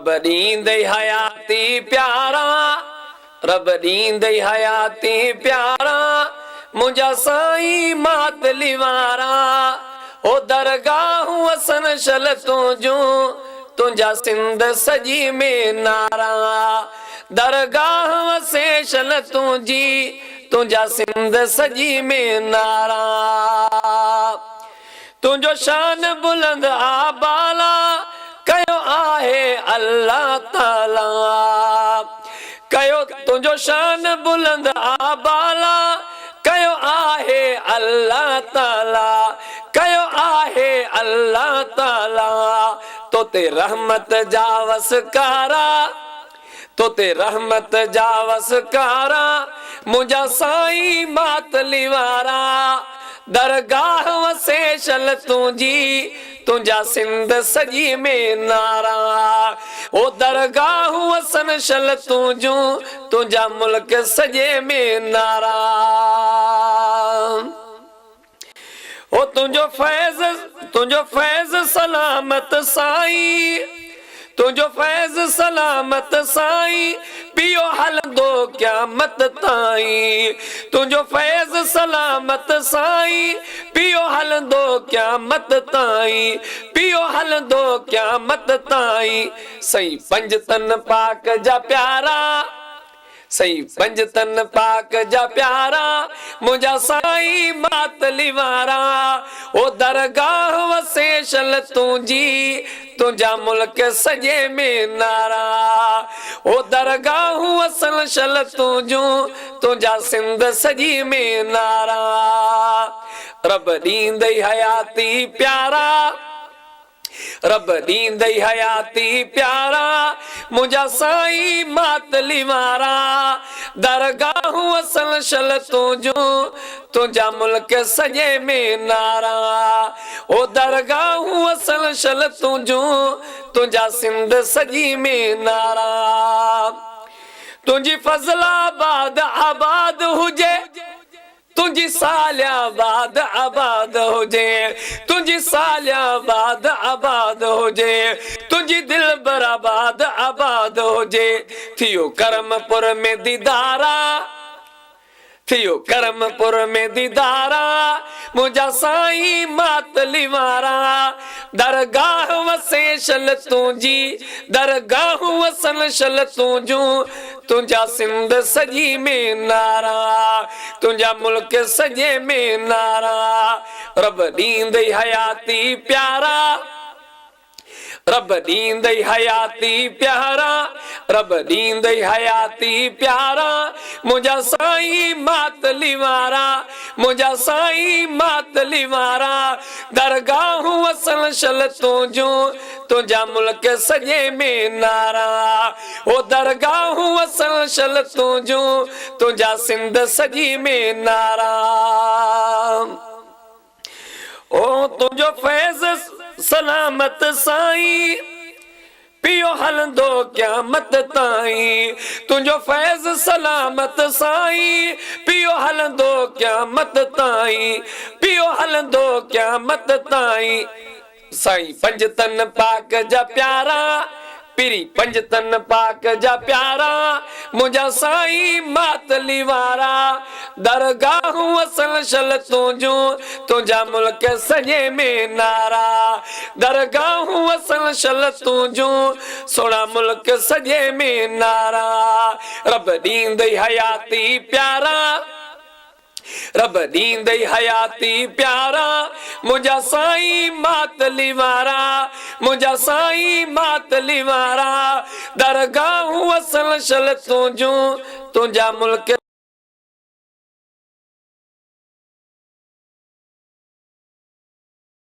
رب ڏيندئي حياتي پيارا، رب ڏيندئي حياتي پيارا، منهنجا سائين ماتلي وارا، او درگاهون وسن شل تنهنجون، تنهنجا سنڌ سڄي ۾ نعرا، درگاهه وسي شل تنهنجي، تنهنجا سنڌ سڄي ۾ نعرا. تنهنجو شان بلند آ بالا ڪيو آهي الله تعالي ڪيو تنهنجو شان بلند آ بالا ڪيو آهي الله تعالي ڪيو آهي الله تعالي تو تي رحمت جا وسڪارا تو تي رحمت جا وسڪارا، منهنجا سائين ماتلي وارا، درگاهه وسي شل تنهنجي، تنهنجا سنڌ سڄي ۾ نعرا، او درگاهون وسن شل تنهنجون، تنهنجا ملڪ سڄي ۾ نعرا. او تنهنجو فيض تنهنجو فيض سلامت سائين تنهنجو فيض سلامت سائين پيو هلندو قيامت تائين تنهنجو فيض سلامت سائين پيو هلندو قيامت تائين پيو هلندو قيامت تائين سائين پنجتن پاڪ جا پيارا سائين پنجتن پاڪ جا پيارا، منهنجا سائين ماتلي وارا، او درگاهه وسي شل تنهنجي، تنهنجا ملڪ سڄي ۾ نعرا، او درگاهون وسن شل تنهنجون، تنهنجا سنڌ سڄي ۾ نعرا، رب ڏيندئي حياتي پيارا. رب ڏيندئي حياتي پيارا، منهنجا سائين ماتلي وارا، درگاهون اصل شل تنهنجون، تنهنجا ملڪ سڄي ۾ نعرا، او درگاهون اصل شل تنهنجون، تنهنجا سنڌ سڄي ۾ نعرا، تنهنجي فضل آباد آباد هجي. تنهنجي سالياباد آباد هجي تنهنجي سالياباد آباد هجي تنهنجي دلبر آباد آباد هجي ٿيو ڪرم پور ۾ ديدارا ٿيو ڪرم پور ۾ ديدارا منهنجا سائين ماتلي وارا درگاهه وسي شل تنهنجي درگاهون وسن شل تنهنجون تنهنجا سنڌ سڄي ۾ نعرا، تنهنجا ملڪ سڄي ۾ نعرا، رب ڏيندئي حياتي پيارا، رب ڏيندئي حياتي پيارا، رب ڏيندئي حياتي پيارا، منهنجا سائين ماتلي وارا، منهنجا سائين ماتلي وارا، درگاهون وسن شل تنهنجون، تنهنجا ملڪ سڄي ۾ نعرا. او درگاهون وسن شل تنهنجون، تنهنجا سنڌ سڄي ۾ نعرا. او تنهنجو فيض سلامت سائين، پيو هلندو قيامت تائين. تنهنجو فيض سلامت سائين، پيو هلندو قيامت تائين، پيو هلندو قيامت تائين. سائين پنجتن پاڪ جا پيارا، پرين پنجتن پاڪ جا پيارا، منهنجا سائين ماتلي وارا، درگاهون اصل شل تنهنجون، تنهنجا ملڪ سڄي ۾ نعرا، درگاهون اصل شل تنهنجون، سهڻا ملڪ سڄي ۾ نعرا، رب ڏيندئي حياتي پيارا. رب ڏيندئي حياتي پيارا، منهنجا سائين ماتلي وارا، منهنجا سائين ماتلي وارا، درگاهون اصل شل تنهنجون، تنهنجا ملڪ